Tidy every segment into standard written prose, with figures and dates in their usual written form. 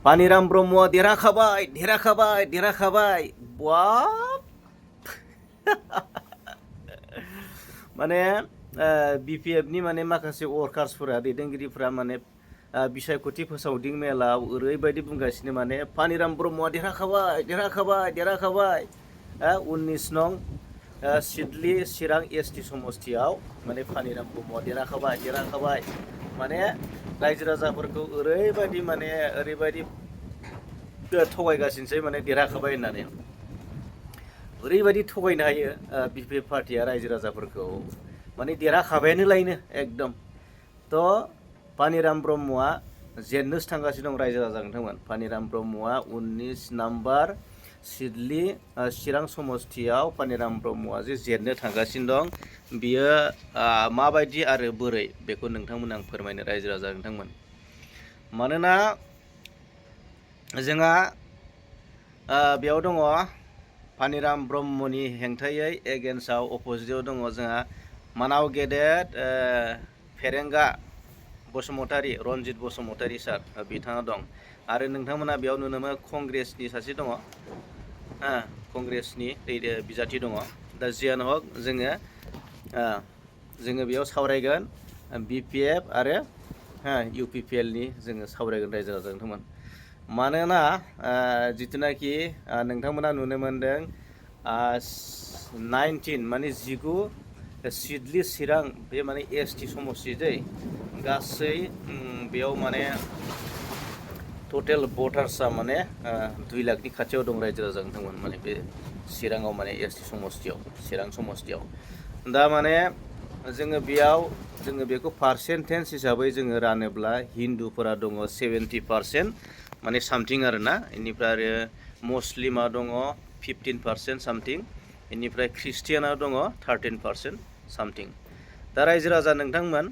पानिराम ब्रह्मआ देरहाखाबाय देरहाखाबाय देरहाखाबाय बाब माने बिपिएफनि माने माखासे वर्कार्सफोरा दैदेनगिरिफोरा माने बिसायख'थि फोसावदिं मेलाव ओरैबायदि बुंगासिनो माने पानिराम ब्रह्मआ देरहाखाबाय देरहाखाबाय देरहाखाबाय 19 नं सिडली चिरां एसटि समस्तियाव माने पानिराम ब्रह्मआ देरहाखाबाय देरहाखाबाय माने रायजो राजाफोरखौ ओरैबायदि थगायगासिनोसै माने देरहाखाबाय होननानै ओरैबायदि थगायनो हायो बिपिएफ पार्टिया रायजो राजाफोरखौ माने देरहाखाबायानो लायनो एकदम थ' पानिराम ब्रह्मआ जेननोसो थांगासिनो दं रायजो राजा नोंथांमोन पानिराम ब्रह्मआ 19 नाम्बार सिडली चिरां समस्तियाव पानिराम ब्रह्मआ जे जेननो थांगासिनो दं बियो माबायदि आरो बोरै बेखौ नोंथांमोन आं फोरमायनो रायजो राजा नोंथांमोन मानोना जोंहा बेयाव दङ पानिराम ब्रह्मनि हेंथायै एगेन्स्टआव अपोजिटआव दङ जोंहा मानाव गेदेर फेरेंगा बसुमतारी रनजित बसुमतारी सार बिथाङा दं आरो नोंथांमोना बेयाव नुनो मोनो कंग्रेसनि सासे दङ कंग्रेसनि बिजाथि दङ दा जियानो हक जोङो बेयाव सावरायगोन बिपिएफ आरो इउपिपिएलनि जोङो सावरायगोन रायजो राजा नोंथांमोन मानोना जिथुनाखि नोंथांमोना नुनो मोनदों 19 माने 19 सिडली चिरां बे माने एसटि समस्ति दै गासै बेयाव माने टटेल भटार्सआ माने 2 लाखनि खाथियाव दं रायजो राजा नोंथांमोन माने बे चिराङाव माने एसटि समस्तियाव चिरां समस्तियाव दा माने जोङो बेखौ पार्सेन्टेज हिसाबै जोङो रानोब्ला हिन्दुफोरा दङ 70% माने सामथिं आरोना बेनिफ्राय आरो मुस्लिमा दङ 15% सामथिं बेनिफ्राय ख्रिस्टियाना दङ 13% सामथिं दा रायजो राजा नोंथांमोन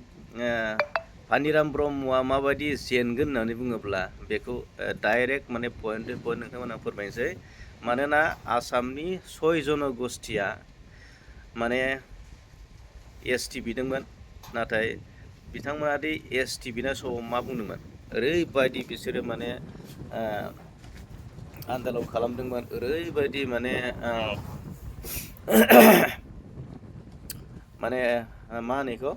पानिराम ब्रह्मआ माबायदि जेनगोन होननानै बुङोब्ला बेखौ डाइरेक्ट माने पइन्ट टु पइन्ट नोंथांमोना फोरमायनोसै मानोना आसामनि 6 जनगोष्ठिया माने एसटि बिदोंमोन नाथाय बिथांमोना दि एसटि बिनाय समाव मा बुंदोंमोन ओरैबायदि बिसोरो माने आन्दोलन खालामदोंमोन ओरैबायदि माने मा होनो बेखौ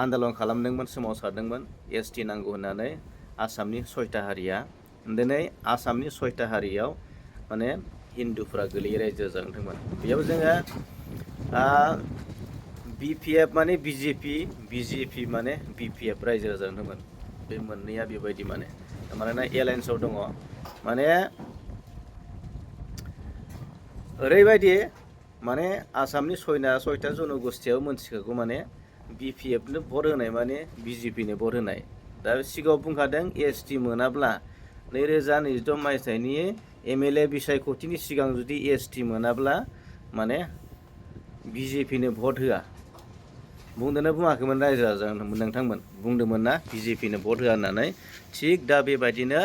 आन्दोलन खालामदोंमोन सोमावसारदोंमोन एसटि नांगौ होननानै आसामनि 6टा हारिया दिनै आसामनि 6टा हारियाव माने हिन्दुफोरा गोलैयो रायजो जादोंमोन बेयाव जोङो बिपिएफ माने बिजेपि माने बिपिएफ रायजो जादोंमोन बे मोननैया बेबायदि मानोना एलायन्सआव दङ माने ओरैबायदि माने आसामनि 6टा जनगोष्ठियाव मोनथिखागौ माने बिपिएफनो भट होनाय माने बिजेपिनो भट होनाय दा सिगाङाव बुंखादों एसटि मोनाब्ला 2026 मायथाइनि एमएलए बिसायख'थिनि सिगां जुदि एसटि मोनाब्ला माने बिजेपिनो भट होआ बुंदोंना बुङाखैमोन रायजो राजा नोंथांमोन बुंदोंमोन ना बिजेपिनो भट होआ होननानै थिग दा बेबायदिनो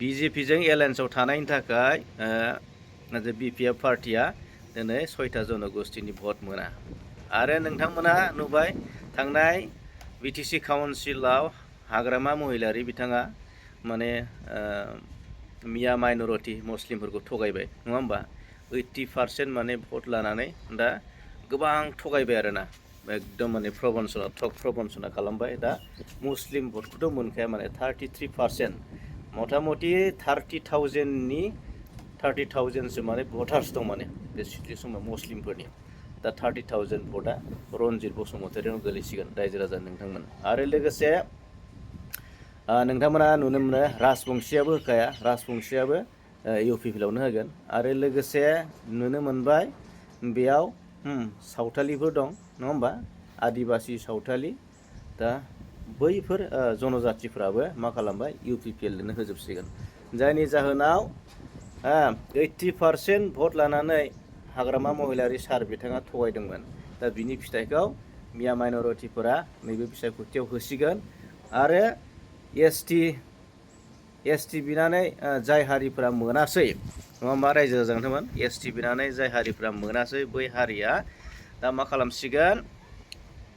बिजेपिजों एलायन्सआव थानायनि थाखाय बिपिएफ पार्टिया दिनै 6टा जनगोष्ठिनि भट मोना आरो नोंथांमोना नुबाय थांनाय बिटिसि काउन्सिलाव हाग्रामा महिलारि बिथाङा माने मिया माइनरिटि मुस्लिमफोरखौ थगायबाय नङा होमबा 80% माने भट लानानै दा गोबां थगायबाय आरोना एकदम माने प्रबन्सना खालामबाय दा मुस्लिम भटखौथ' मोनखाया माने 33% मथा मथि 30,000सो माने भटार्स दं माने बे सिडली समाव मुस्लिमफोरनि दा 30,000 भटआ रनजित बसुमतारियाव गोलैसिगोन रायजो राजा नोंथांमोन आरो लोगोसे नोंथांमोना नुनो मोनो राजबंशियाबो होखाया राजबंशियाबो इउपिपिएलआवनो होगोन आरो लोगोसे नुनो मोनबाय बेयाव सावथालिफोर दं नङा होमबा आदिबासि सावथालि दा बैफोर जनजातिफ्राबो मा खालामबाय इउपिपिएलनो होजोबसिगोन जायनि जाहोनाव 80% भट लानानै हाग्रामा महिलारि सार बिथाङा थगायदोंमोन दा बिनि फिथाइखौ मिया माइनरिटिफोरा नैबे बिसायख'थियाव होसिगोन आरो एसटि बिनानै जाय हारिफोरा मोनासै नङा होमबा रायजो जादोंमोन एसटि बिनानै जाय हारिफोरा मोनासै बै हारिया दा मा खालामसिगोन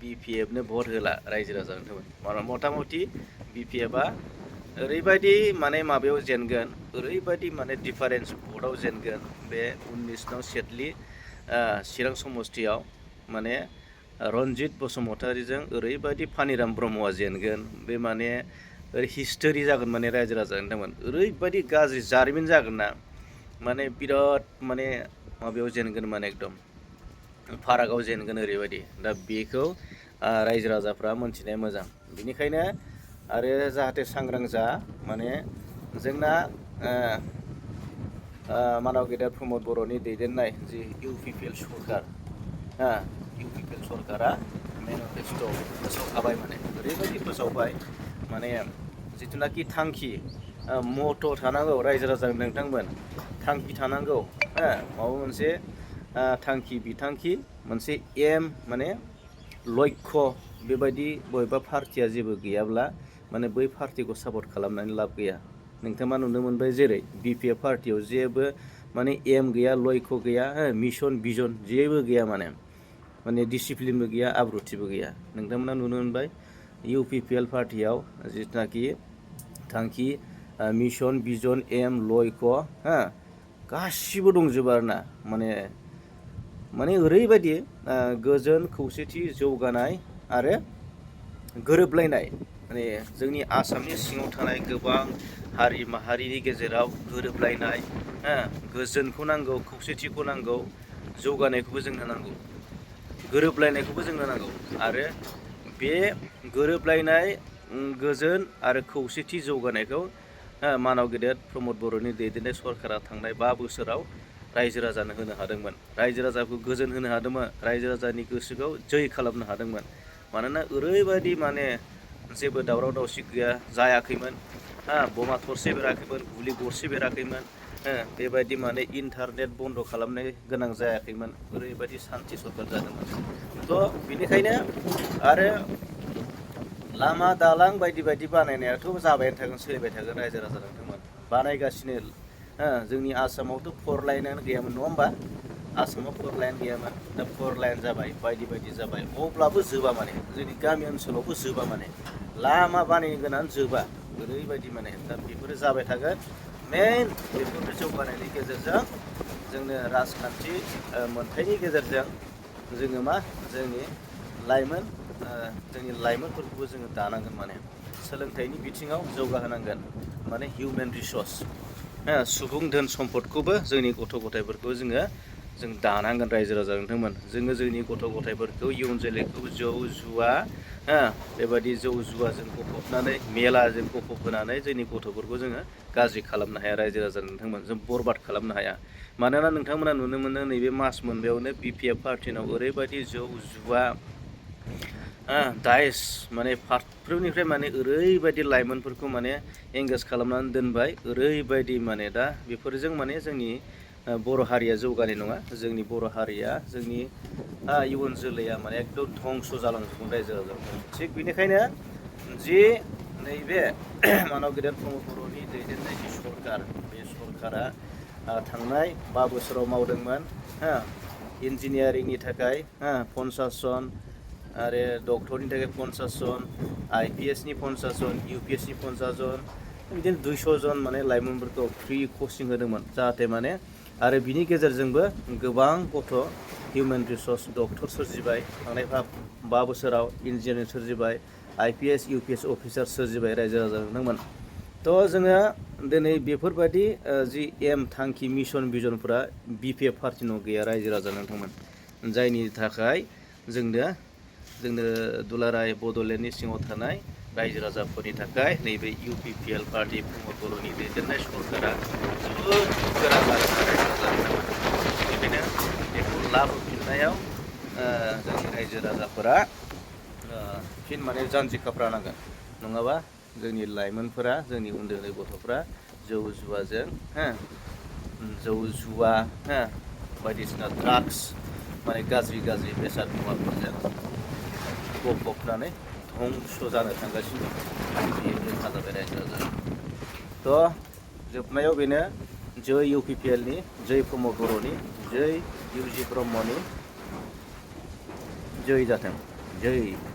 BPF नो भट होला रायजो राजा नोंथांमोन मथा मथि BPF-आ ओरैबायदि माने माबायाव जेनगोन ओरैबायदि माने डिफारेन्स भटआव जेनगोन बे 19 नं सेटलि चिरां समस्तियाव माने रन्जित बसुमतारीजों ओरैबायदि फानिराम ब्रह्मआ जेनगोन बे माने हिस्टोरि जागोन माने रायजो राजा नोंथांमोन ओरैबायदि गाज्रि जारिमिन जागोन ना माने बिराद माने माबायाव जेनगोन माने एकदम फारागाव जेनगोन ओरैबायदि दा बेखौ रायजो राजाफ्रा मोनथिनाया मोजां बेनिखायनो आरो जाहाथे सांग्रां जा माने जोंना मानव गेदेर प्रमद बर'नि दैदेननाय जि UPPL सरकार UPPL सरकारा मेनिफेस्ट' फोसावखाबाय माने ओरैबायदि फोसावबाय माने जिथुनाखि थांखि मट' थानांगौ रायजो राजा नोंथांमोन थांखि थानांगौ माबा मोनसे थांखि बिथांखि मोनसे एम माने लक्ष्य बेबायदि बबेबा पार्टिया जेबो गैयाब्ला माने बै पार्टिखौ सापर्ट खालामनानै लाब गैया नोंथाङा नुनो मोनबाय जेरै BPF पार्टियाव जेबो माने एम गैया लक्ष्य गैया मिशन भिजन जेबो गैया माने डिसिप्लिनबो गैया आब्रुथिबो गैया नोंथांमोना नुनो मोनबाय UPPL पार्टियाव जिथुनाखि थांखि मिशन भिजन एम लक्ष्य गासिबो दंजोबो आरोना माने ओरैबायदि गोजोन खौसेथि जौगानाय आरो गोरोबलायनाय माने जोंनि आसामनि सिङाव थानाय गोबां हारि माहारिनि गेजेराव गोरोबलायनाय गोजोनखौ नांगौ खौसेथिखौ नांगौ जौगानायखौबो जोंनो नांगौ गोरोबलायनायखौबो जोंनो नांगौ आरो बे गोरोबलायनाय गोजोन आरो खौसेथि जौगानायखौ मानव गेदेर प्रमद बर'नि दैदेननाय सरकारा थांनाय 5 बोसोराव रायजो राजानो होनो हादोंमोन रायजो राजाखौ गोजोन होनो हादोंमोन रायजो राजानि गोसोखौ जै खालामनो हादोंमोन मानोना ओरैबायदि माने जेबो दावराव दावसि गैया जायाखैमोन बमा थरसे बेराखैमोन गुलि गरसे बेराखैमोन बेबायदि माने इन्टारनेट बन्द खालामनो गोनां जायाखैमोन ओरैबायदि सान्थि सरकार जादोंमोन थ' बेनिखायनो आरो लामा दालां बायदि बायदि बानायनायाथ' जाबायानो थागोन सोलिबाय थागोन रायजो राजा नोंथांमोन बानायगासिनो जोंनि आसामावथ' 4 लाइनानो गैयामोन नङा होमबा आसामाव 4 लाइन गैयामोन दा 4 लाइन जाबाय बायदि बायदि जाबाय अब्लाबो जोबा माने जोंनि गामि ओनसोलावबो जोबा माने लामा बानायनो गोनां जोबा ओरैबायदि माने दा बेफोरो जाबाय थागोन मेन बेफोरनि जौगानायनि गेजेरजों जोंनो राजखान्थि मोनथायनि गेजेरजों जोङो मा जोंनि लाइमोनफोरखौबो जोङो दानांगोन माने सोलोंथाइनि बिथिङाव जौगाहोनांगोन माने हिउमेन रिसर्स सुबुं धोन सम्पदखौबो जोंनि गथ' गथायफोरखौ जों दानांगोन रायजो राजा नोंथांमोन जोङो जोंनि गथ' गथायफोरखौ इयुन जोलैखौ जौ जुवा बेबायदि जौ जुवाजों गफबनानै मेलाजों गफबहोनानै जोंनि गथ'फोरखौ जोङो गाज्रि खालामनो हाया रायजो राजा नोंथांमोन जों बरबाद खालामनो हाया मानोना नोंथांमोना नुनो मोनो नैबे मास मोनबायावनो BPF पार्टिनाव ओरैबायदि जौ जुवा दाइस माने फारफ्रोमनिफ्राय माने ओरैबायदि लाइमोनफोरखौ माने एंगेज खालामनानै दोनबाय ओरैबायदि माने दा बेफोरजों माने जोंनि बर' हारिया जौगानाय नङा जोंनि बर' हारिया जोंनि इयुन जोलैया माने एकदम धंस जालांजोबगोन रायजो राजाफोर थिग बेनिखायनो जि नैबे मानव गेदेर प्रमद बर'नि दैदेननाय जि सरकार बे सरकारा थांनाय 5 बोसोराव मावदोंमोन इन्जिनियारिंनि थाखाय 50 जन आरो डक्टरनि थाखाय 50 जन IPS नि 50 जन UPS नि 50 जन बिदिनो 200 जन माने लाइमोनफोरखौ फ्रि कचिं होदोंमोन जाहाथे माने आरो बिनि गेजेरजोंबो गोबां गथ' हिउमेन रिसर्स डक्टर सोरजिबाय थांनाय 5 बोसोराव इन्जिनियारिं सोरजिबाय IPS UPS अफिसार सोरजिबाय रायजो राजा नोंथांमोन थ' जोङो दिनै बेफोरबायदि जि एम थांखि मिशन भिजनफोरा BPF पार्टिनाव गैया रायजो राजा नोंथांमोन जायनि थाखाय जोंनो दुलाराय बड'लेण्डनि सिङाव थानाय रायजो राजाफोरनि थाखाय नैबे UPPL पार्टि प्रमद बर'नि दैदेननाय सरकारा जोबोद गोरा रायजो राजा बेनिखायनो बेखौ लाबोफिननायाव जोंनि रायजो राजाफोरा फिन माने जानजि खाफ्रानांगोन नङाबा जोंनि लाइमोनफोरा जोंनि उन्दै उन्दै गथ'फ्रा जौ जुवा बायदिसिना ड्राग्स माने गाज्रि बेसाद मुवाफोरजों गफबनानै धंस जानो थांगासिनो बेयो रोखा जाबाय रायजो राजा थ' जोबनायाव बेनो जै UPPL नि जै प्रमद बर'नि जै UG ब्रह्मनि जै जाथों। जय